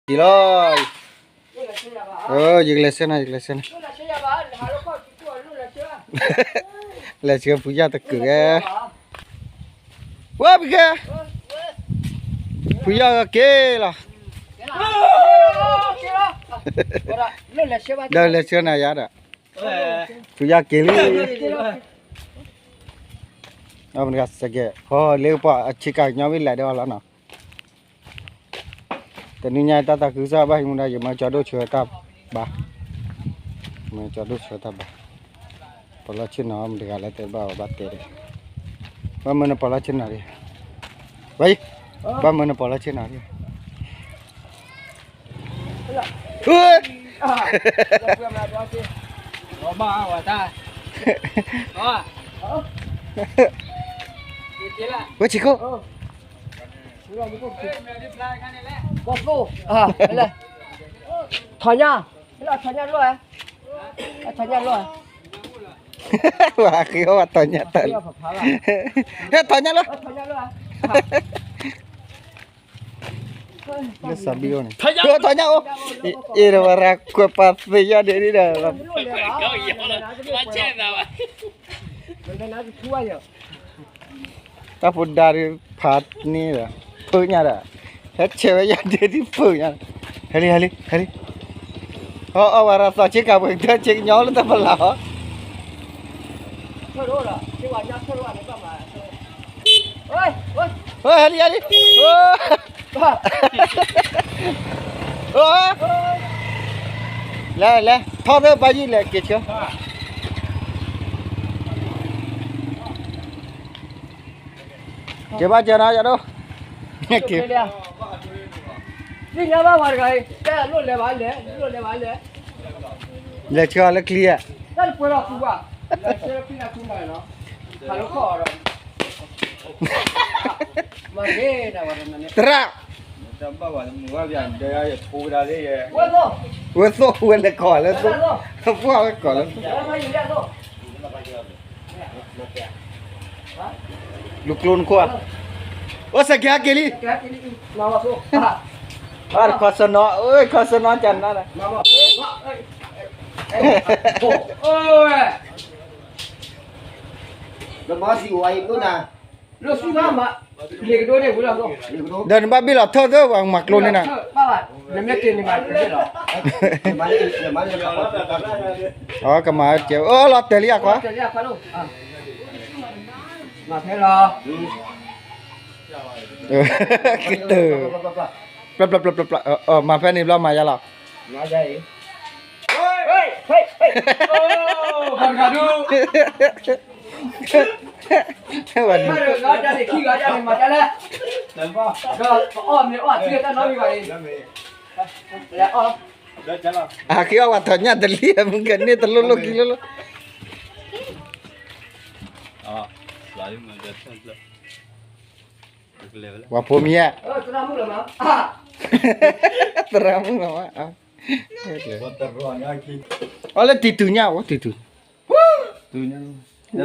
က့ၤလီၤ, ယကလဲၤဆှၢနၤ, ယကလဲၤဆှၢနၤ, လဲၤဆှၢဖုယၢ်တကုာ်ဧါ, ဝဲပကဲ, ဖုယၢ်က့ၤလီၤ, ဒီးလဲၤဆှၢနၤယၤဒီး, ဖုယၢ်က့ၤလံ, အမတဂၤစကဲး ဟီလ့ကပှၤအဆ့ကၤကညီဝံၤလဲၤဒီးအီၤလီၤနီၤ. တနံၤညါတၢ်သးခုကစီၣ်ဘၣ်ဟံးမူဒါ ယမၢကၠီဒိၣ်ဆှၢတၢ်ဘါ, မၢကၠီဒိၣ်ဆှၢတၢ်ဘါ, ပီလီၢ်ဆ့ၣ်နီၤ မတဂၤလၢတဲဘၣ်အီၤဘၣ်တဲဒီး, ဘၣ်မၢနပီလီၢ်ဆ့ၣ်နီၤဒံး, ဝဲအံၤ, ဘၣ်မၢနပီလီၢ်ဆ့ၣ်နီၤဒံး, ဝဲဆံးခိၣ်, ထီၣ်ညၣ်, ထီၣ်ညၣ်လီၤ, ထီၣ်ညၣ်လီၤ, ဝဲဃ့အီၣ်ဝဲထီၣ်ညၣ်တၢ်လီၤ, ထီၣ်ညၣ်လီၤ, လၢစးဘံၣ်အိၣ်န့ၣ်, ထီၣ်ညၣ်အိၣ်, အ့ၣ်ဒီးဝဲရၤကွဲးပာ်သ့ယီၢ်ဒ့ဒ်ဒီး, တၢ်ဖိဒါဒုးဖးန့ၣ်ဒီး, ဖုညါဒီး, ဟဲဆဲးဝဲယၤဒ့ဒ်ဖုညါ, ဟဲလံ ဟဲလံ ဟဲလံ, အီၣ်အီၣ်ဝဲရၤသီဆ့ကၤပှဲၤကတၢၢ်ဆ့ကညီလၢတၢ်ပလီၢ်, ဟဲလံ ဟဲလံ, လဲၤ လဲၤ ထီၣ်သၢဘါယံၤလဲၤက့ၤဆၢ က့ၤဘၣ်က့ၤနီၤ ယၤဒိၣ်, သ့ၣ်ညါဘၣ်ပှၤတဂၤအံၤ တၢ်လိၣ်လဲၤဘၣ်လဲၤ လိၣ်လဲၤဘၣ်လဲၤ, လဲၤဆှၢအီၤလၢချံဧါ, တၢ်တပှဲၤဒီးသူဘၣ်, သရၣ် ဝဲသိၣ်ဝဲလဲၤကီၢ်လၢသိၣ်, ပှၢ်ဝဲကီၢ်လၢ, လူၤကျိနခိၣ်ဧါ, အိၣ်စဲးက့ၤဟဲက့ၤလံ, ခီဆၢနီၤ ခီဆၢနီၤကနၤ, ဒီးနဘၣ်ဘ့ၣ်လီၤထᢢၣ်သၢ ပှၤမၤကျိန့ၣ်နၤ, ကမၤကဲ, အၢ လီၤတဲာ်လံအခွါ, ကတၢၢ်, မၤဖဲန့ၣ်ဘျီမၤယါလီၤ, အဃ့အီၣ်ဝဲထီၣ်ညၣ်တလံၣ် မုၢ်ကန့ၢ်တလိၣ်လိၣ်ခံလိၣ်လိၣ်, ပှၤဖိမံၤဧါ, သရၣ်မုၣ်လီၤ, အီၣ်လၢတံၤတူၢ်ညၣ်အိၣ် တံၤတူၢ်,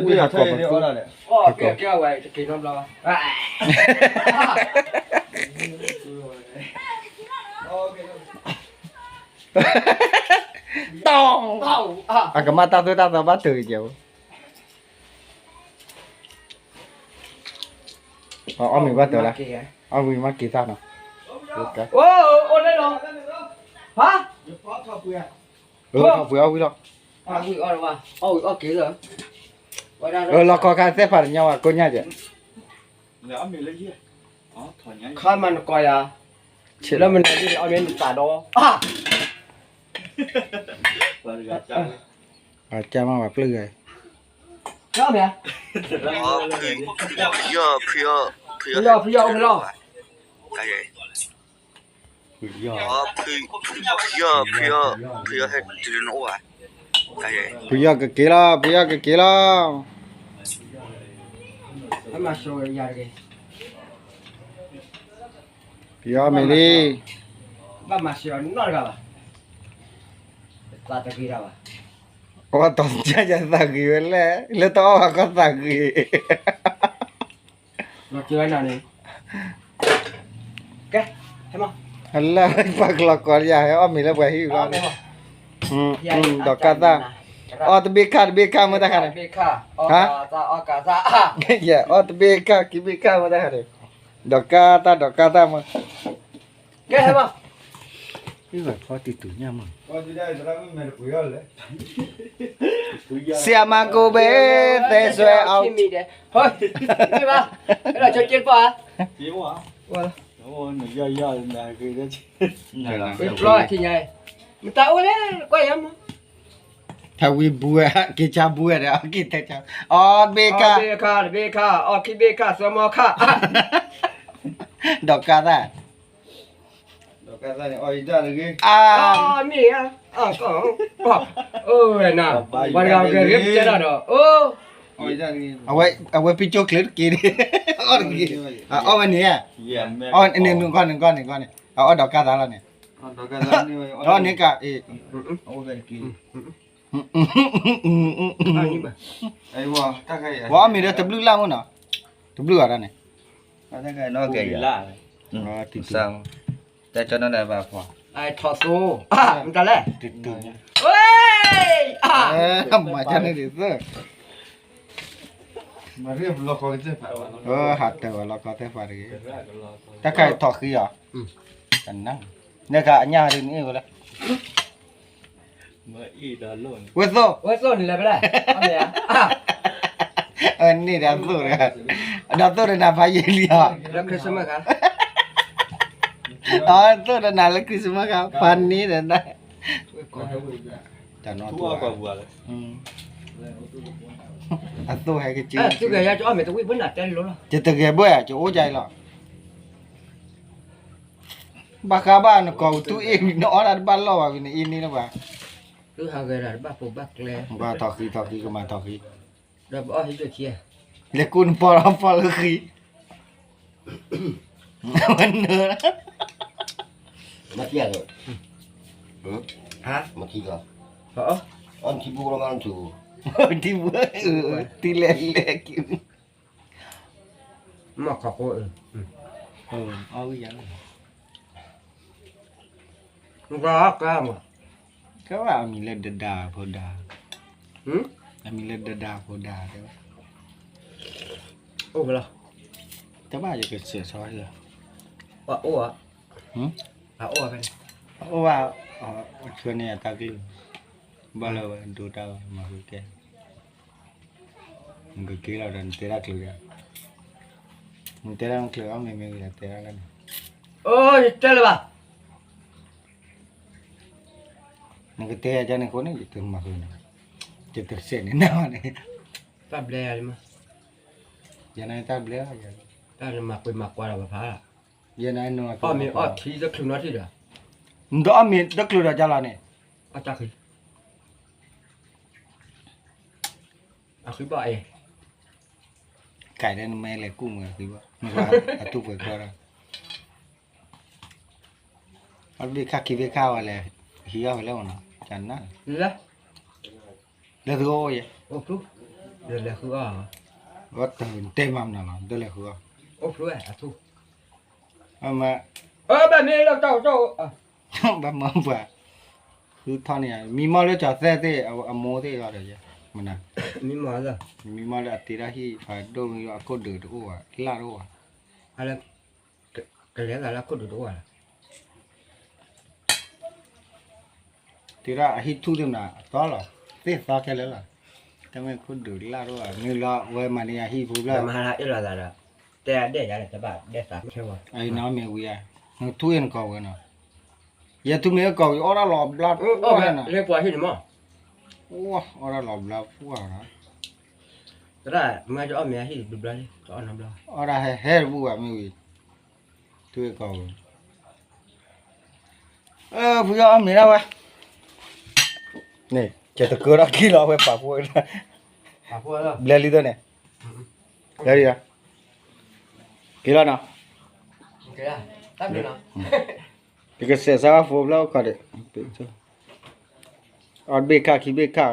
တီၢ်, အကမၣ်တၢ်သိၣ်တၢ်သီဘၣ်တၢ်ကဲ, အီၣ်မ့ၤဘၣ်တၢ်လၢ, အီၣ်မ့ၤမ့ၢ်က့ၤသၣ်နီၤ, ထီၣ်ပှ့ၤအီၣ်ဝံၤလီၤ, လီၤခီခါသဲဖးတညီဝဲကိညၣ်ကဲ, ခါမၤနကီယၤ, လၢမနုၤအီၣ်မ့ၤနသးဒီး, ကၢ်မးဝဲပျုၢ်ဂၤ, ဖုယီၢ် ဖုယီၢ် ဖုယီၢ် ဖုယီၢ်အိၣ်ဖဲလီၤ, ဖုယီၢ် ဖုယီၢ် ဖုယီၢ်ဟဲတုၤလၢနအိၣ်ဧါ, ဖုယီၢ်ကက့ၤလီၤ ဖုယီၢ်ကက့ၤလီၤ, ဖုယီၢ်မ့ၢ်လံ, ဘၣ်မၤစၢၤအီၤနီတဂၤဘၣ်, သးတဂ့ၤတၢ်ဘၣ်, အီၣ်တၢ်ညၣ်ယသးဂ့ၤဝဲလဲၣ်, လၢတအီၣ်ဘၣ်ကီသးဂ့ၤ, ကဲ, ဟဲမး လၢပှၤကလီၤကီးယၤ ဟဲအီၣ်မ့ၤလၢပှၤဟံၣ်လီၤန့ၣ်, ဒီးကါသၣ်, အီၣ်တဘ့ၣ်ခါတဘ့ၣ်ခါမ့ၢ်တၢ်ခါန့ၣ်, ဟါ, ယအီၣ်တဘ့ၣ်ခါခံဘ့ၣ်ခါမ့ၢ်တၢ်ခါန့ၣ်, ဒီးကါသၣ်ဒီးကါသၣ်မ့ၢ်, ကဲဟဲမး, ဖီတံၤတူၢ်ညၣ်မး, ဆရာမကိုပဲသဲဆွဲအောင်, ဟဲလီၤဆိက့တပှၢ်, မတၤအိၣ်လဲၣ် ကွၢ်ယၤမး, ထဝံဘူဝဲ က့ၤဆါဘူဝဲဒီး အီၣ်က့ၤထဲဆါ, အီၣ်တဘ့ၣ်ခါ, အီၣ်ခံဘ့ၣ်ခါ, အီၣ်ခံဘ့ၣ်ခါ သၢမီခါ, ဒီးကါသၣ်, ဒီးကါသၣ်န့ၣ် အီၣ်အံၤတၢ်တဂ့ၤ, အမ့ၢ်ဧါ, အိၣ်ဝဲနၤ, ပှၤတဂၤကဲဂ့ၤပကဲတၢ်ဒီး, အဝဲပံကၠိချ့တက့ၢ်, အီၣ်တဂ့ၤ, အီၣ်ဝဲန့ၣ်, နကီၢ်န့ၣ်ကီၢ်န့ၣ်ကီၢ်န့ၣ် အအီၣ်ဒီးကါသၣ်လီၤန့ၣ်, အီၣ်န့ၣ်ကါ, အဝဲအီၣ်မ့ၤဒီးတဘျုးလၢ်မ့ၢ်နီၤ, တဘျုးဂၤဒၣ်န့ၣ်, တၢ်ကီနီၢ်ဒဲးဘၣ်ဖှီၣ်, တၢ်လဲၣ်, မၤကန့ၣ်ဒ်သိး, ဟးတၢ်ဝဲလီၤခီသ့ၣ်ဖးတဂ့ၤ, တၢ်ခါအံၤထီၣ်ဃံအီၤ, နခါအညၣ်ဒ်န့ၣ်ဝဲလၢ ဝဲသိၣ်, ဝဲသိၣ်န့ၣ်လဲၤဖဲလဲၣ်, န့ၣ်ဒီးသိၣ်တဂၤ, ဒီးသိၣ်ဒီးနၤဖးယံာ်လံအီၤ, သိၣ်ဒီးနၤလၢ Christmas ခါ ဖးန့ၣ်ဒီးနၤ, အသိၣ်ဟဲက့ၤ, ယတဂဲၤဘၣ် ယအိၣ်ကၢ်အံၤလီၤ, ဘၣ်ဃးဘၣ်နကိာ်ကတူၢ်အ့ၣ် နအီၣ်တၢ်တဘၣ်လီၢ်ဘၣ်ဝံၤ နအ့ၣ်န့ၣ်လၢၤဘၣ်, ဘၣ်ထီၣ်ဃံထီၣ်ဃံ ကမၤထီၣ်ဃံ, လဲၤကူနပီၢ်ဖီလၢဃံ, မၤထံၣ်လီၤ, မၤထံၣ်လီၤ, အီၣ်ထံပူၤလီၤမးထူ, ထံပူၤ, ထံလဲၤလဲၤက့ၤ, မၤခီၣ်ဃိ, အီၣ်ဝံၣ်ယၤလီၤ, ကဲဘၣ်အမံၤလၢဒဒါဖိဒါ, အမံၤလၢဒဒါဖိဒါတဲဝဲ, အိၣ်ဖဲလီၤ, တဘၣ်ယကစဲးဆီလီၤ, အိၣ်, အိၣ်ဘၣ်, ဆှၢန့ၢ်အတၢ်ကလုၢ်, ဘၣ်လၢဝဲဒိတၢ်မၤဃုာ်ကဲ, နကက့ၤလီၤဒီးနတဲတၢ်ချုးဒီး, နတဲတၢ်ချုးအီၣ်မ့ၤမ့ၢ်ဂ့ၤဒီးတဲတၢ်လၢန့ၣ်, ယတဲလၢၤဘၣ် နကတဲယၤကန့ၣ်အဃိန့ၣ် ယတမၤဃုာ်န့ၣ်, ယတစဲးန့ၢ်နၤဘၣ်န့ၣ်, တၢ်ဘျဲယၤလံမး, ယၤန့ၣ်တၢ်ဘျဲ, တၢ်နမၤပှဲၤမၤကွၢ်ဒီးပဖး, ယၤန့ၣ်နမၤပှဲၤမၤကွၢ်, အီၣ်မ့ၤအီၣ်ထံတချုးနီတထံၣ်ဒီး, နတအီၣ်မ့ၤတချုးဒီးကလီၤန့ၣ်, အီၣ်တၢ်ဃံ, အဃံဘီၣ်အဲ, ကဲလၢနမ့ၢ်လဲၤကူၣ်မ့ၢ်အဃံဘီၣ်, အတူၢ်ပှဲၤကျီဒီး အီၣ်တဘ့ၣ်ခါခံဘ့ၣ်ခါဝဲလဲၣ်, ဟံးအီၣ်ဝဲလၢမနီၤ, ကနၣ်, လၢသုအိၣ်ယဲ, ဝဲတတဲမၤမနီၤလီၤ, ဒ်လဲၤဃုအီၣ်, ဘၣ်မၤပှၤ, ဃုထီၣ်န့ၣ်, မံမီၢ်လၢကၠီၤသဲသ့ၣ် အမိၢ်သ့ၣ်အဂီၢ်ဒီးယဲ, မနၤ, မံမီၢ်လၢအတ့တၢ်ဟံၣ်ဖးဒိၣ်မ့ၢ်အခိၣ်ဒုးတအိၣ်ဘၣ် လၢ်တအိၣ်ဘၣ် ကလဲၤသးလၢခိၣ်ဒုးတအိၣ်ဘၣ်, တ့ဒၣ်အဟံၣ်ထူၣ်သ့ၣ်မနၤ အသီလီၤ, သ့ၣ်သီခဲလၢာ်လီၤ, တမ့ၢ်ခိၣ်ဒုးလၢ်တအိၣ်ဘၣ် မ့ၢ်လီၤဝဲမၤန့ၢ်အဟံၣ်ဖိဖျၢၣ်, တဲဒၣ်ယၤလၢတဘၣ်ဒဲးသး, အံၤနီၢ်မ့ၢ်ဝံၤဧါ, နထူၣ်အ့ၣ်နကီၢ်ဝဲနီၤ, ယထူၣ်မ့ၢ်အကီၢ်ဝံၤ အီၣ်ဒၣ်လီၤဘျါတအိၣ်ဘၣ်နီၤ, အီၣ်ဒၣ်လီၤဘျါပှၢ်နီၤ, သရၣ်မၤကအီၣ်မ့ၢ်အဟံၣ်တဘျါလံ, အီၣ်ဒၣ်ဟဲဟဲတဘူၣ်ဘၣ်မ့ၢ်ဝံၤ, ထူၣ်အ့ၣ်ကီၢ်ဝံၤ, ဖုယီၢ်အီၣ်မ့ၤဒၣ်ဝဲ, န့ၣ် ကတကၢထီၣ်က့ၤလီၤဝဲပာ်ဖှိၣ်, ဘျဲလံသၢန့ၣ်, ဘျဲလံ, က့ၤလီၤနီၤ, ယကစဲးစါဖိဖျၢၣ်အိၣ်ခီဒီး, အီၣ်တဘ့ၣ်ခါခံဘ့ၣ်ခါ